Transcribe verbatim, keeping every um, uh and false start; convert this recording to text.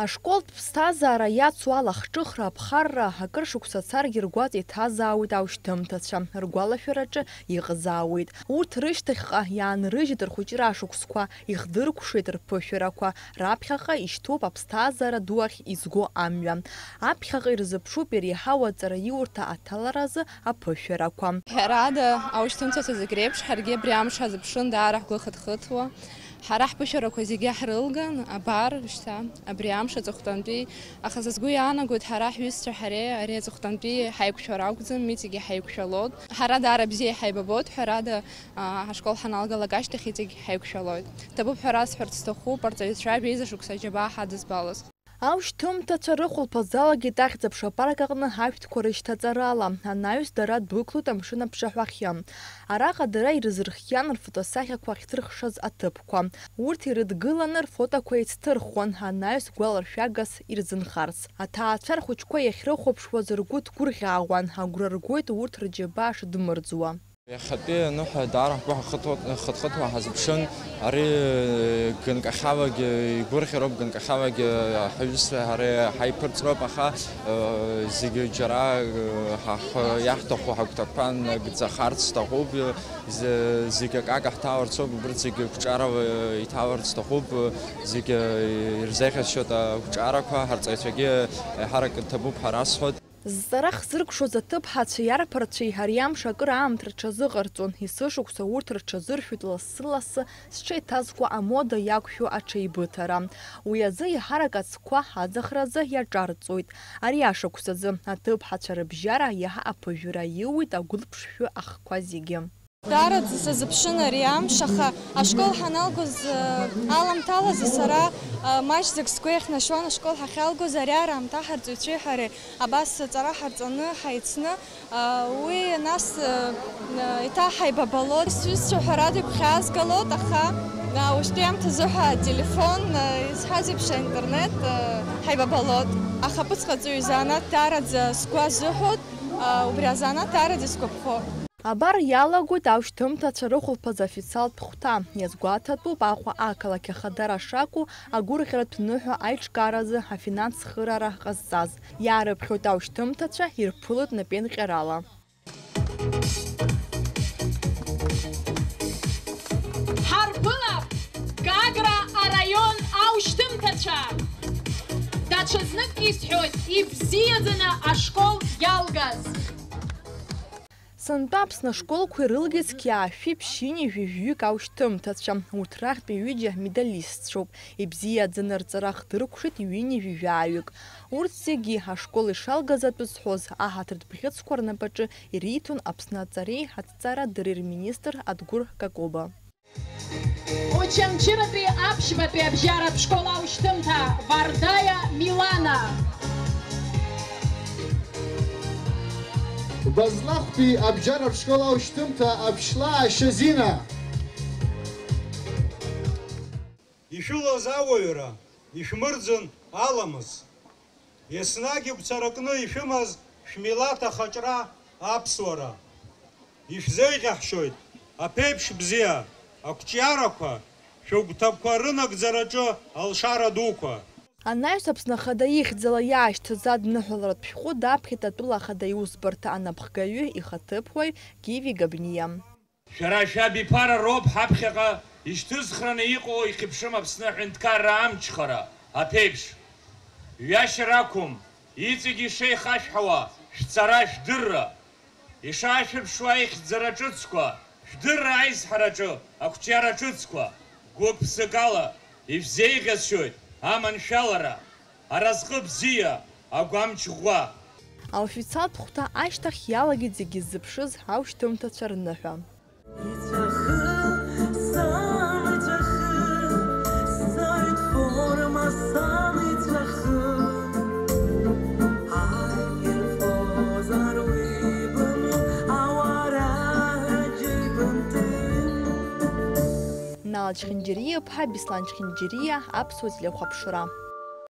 Ашколтә ԥсҭазаара иацу алахҿыхра аԥхарра акыр шықәса царгьы ргәаҵа иҭазаауеит аушьҭымҭацәа, ргәалашәараҿы иҟазаауеит. Урҭ рышьҭахьҟа иаанрыжьит рхәыҷра ашықәсқәа, ихдыркәшеит рԥышәарақәа, раԥхьаҟа ишьҭоуп аԥсҭазаара ду ахь изго амҩа. Аԥхьаҟа ирзыԥшуп иреиҳау аҵараиурҭа аҭаларазы аԥышәарақәа. Ҳәарада, аушьҭымҭацәа зегь реиԥш, ҳаргьы абри амш ҳазыԥшын даара ҳгәы хыҭхыҭуа. Ҳара ҳԥышәарақәа зегьы ҳрылган, абар, шьҭа, абри амш аҵыхәтәантәи, аха са сгәы иаанагоит, ҳара ҳҩызцәа ҳареи ари аҵыхәтәантәи ҳаиқәшәар акәӡам, иҵегьы ҳаиқәшәалоит. Ҳара даара бзиа иҳаибабоит, ҳәарада, а, ҳашкол ҳаналгалак ашьҭахь иҵегь ҳаиқәшәалоит. Ҭабуп ҳәа расҳәарц сҭахуп, арҵаҩцәа жәеиза шықәса аџьабаа ҳадызбалаз. Аушьҭымҭацәа рыхәылԥазы алагеит Ахьӡ-аԥша апарк аҟны ашәҭқәа рышьҭаҵарала. Анаҩс дара дәықәлоит амшын аԥшаҳәахьы. Араҟа дара ирызырхиан рфотосахьақәа ахьҭырхшаз аҭыԥқәа. Урҭ ирыдгыланы рфотоқәа еицҭырхуан, анаҩс гәаларшәагас ирзынхарц. Аҭаацәа рхәыҷқәа иахьрыхәаԥшуаз ргәы ҭгәырӷьаауан, агәра ргоит урҭ рџьабаа шыдмырӡуа. Иахьатәи аныҳәа даара ҳгәы ҳахыҭуа-, ҳхыҭхыҭуа ҳазыԥшын, ари ганкахьалагьы игәырӷьароуп, ганкахьалагьы ҳаҩызцәа ҳара ҳаиԥырҵроуп, аха, э, зегьы џьара, э, ҳа-, ҳ-, иаҳҭаху ҳагәҭакқәа нагӡахарц сҭахуп, з-, зегьы акака ҳҭаларцоуп, убырҭ зегьы гәҿарала иҭаларц сҭахуп, зегьы ирзеиӷьасшьоит агәҿарақәа, ҳарҵаҩцәагьы еиҳарак ҭабуп ҳәа расҳәоит. Зҵара хзыркәшоз аҭыԥҳацәеи арԥарцәеи ари амш акыр аамҭа рҽазыҟарҵон, есышықәса урҭ рҽазыршәоит лассы-лассы зҽеиҭазкуа амода иақәшәо аҽеибыҭара. Уи азы еиҳарак ацқәа аӡахразы иаҿарҵоит. Ари ашықәсазы аҭыԥҳацәа рыбжьара иаҳа аԥыжәара иуит агәылԥшшәы ахқәа зегьы. Даараӡа сазыԥшын ари амш, аха ашкол ҳаналгоз, э, аламҭалазы сара, э, маҷӡак сгәы иахьнашон ашкол ҳахьалгоз, ари аамҭа ҳарҵаҩцәеи ҳареи абас аҵара ҳарҵаны ҳаицны, э, уи нас, э, э, еиҭа ҳаибабалон. Сҩызцәа ҳәарада игәхьаазгалоит, аха, э, уажәтәи аамҭазы ҳәа ателефон, э, изҳәаз еиԥш аинтернет, э, ҳаибабалоит. Ахаԥыц ҟаҵаҩы изанааҭ даараӡа сгәы азыҳәоит, э, убри азанааҭ даараӡа исгәаԥхо. Абар иалагоит аушьҭымҭацәа рыхәылԥаз официалтә хәҭа. Иазгәаҭатәуп Аҟәа ақалақь ахадара шакәу агәырӷьаратә ныҳәа аиҿкааразы афинанс цхыраара ҟазҵаз. Иаарыԥхьоит аушьҭымҭацәа, ирԥылоит напеинҟьарала. Ҳарԥылап Гагра араион аушьҭымҭацәа! Даҽазнык исҳәоит, ибзиаӡаны ашкол иалгаз! Сынтәа Аԥсны ашколқәа ирылгеит зқьи аашәи ԥшьынҩажәи жәаҩык аушьҭымҭацәа. Урҭ рахьтә ҩыџьа медалистцәоуп. Ибзиаӡаны рҵара хдыркәшеит ҩынҩажәи жәаҩык. Урҭ зегьы ашкол ишалгаз атәы зҳәоз аҳаҭыртә бӷьыцқәа рнапаҿы ириҭон Аԥсны аҵареи аҭҵаарадырреи рминистр Адгәыр Какоба. Очамчыратәи аԥшьбатәи абжьаратә школ аушьҭымҭа Вардаиа Милана. Базлахәтәи абжьаратә школ аушьҭымҭа Аԥшьлаа Шьазина. Ишәылаз ауаҩра, ишәмырӡын аламыс. Еснагь ықәцаракны ишәымаз шәмилаҭ ахаҿра аԥсуара. Ишәзеиӷьаҳшьоит аԥеиԥш бзиа, ақәҿиарақәа, шәыгәҭакқәа рынагӡараҿы алшара дуқәа. Анаҩс Аԥсны Ахада ихьӡала иаашьҭыз адныҳәаларатә шәҟәы даԥхьеит атәыла ахада иусбарҭа анапхгаҩы ихаҭыԥуаҩ Гиви Габниа. Шәара шәабиԥара роуп ҳаԥхьаҟа ишьҭызхраны иҟоу ихьыԥшым Аԥсны аҳәынҭқарра амчхара аԥеиԥш. Ҩашьара ақәым, иҵегь ишеихашәҳауа шәҵара, шәдырра. Ишаашәырԥшуа аихьӡара ҿыцқәа, шәдырра аизҳараҿы, ақәҿиара ҿыцқәа, гәык-ԥсыкала ишәзеиӷьасшьоит аманшәалара, аразҟы бзиа, агәамч ӷәӷәа. Аофициалтә хәҭа ашьҭахь иалагеит зегьы ззыԥшыз аушьҭымҭацәа рныҳәа. Иҵәахы, сан иҵәахы, сцоит форма, сан иҵәахы. Ааи, ирфозар уи бымҩа, ауаа раҳәа џьеибымтәын. Нал Чхинџьариа-ԥҳа, Беслан Чхинџьариа, Аԥсуа телехәаԥшра.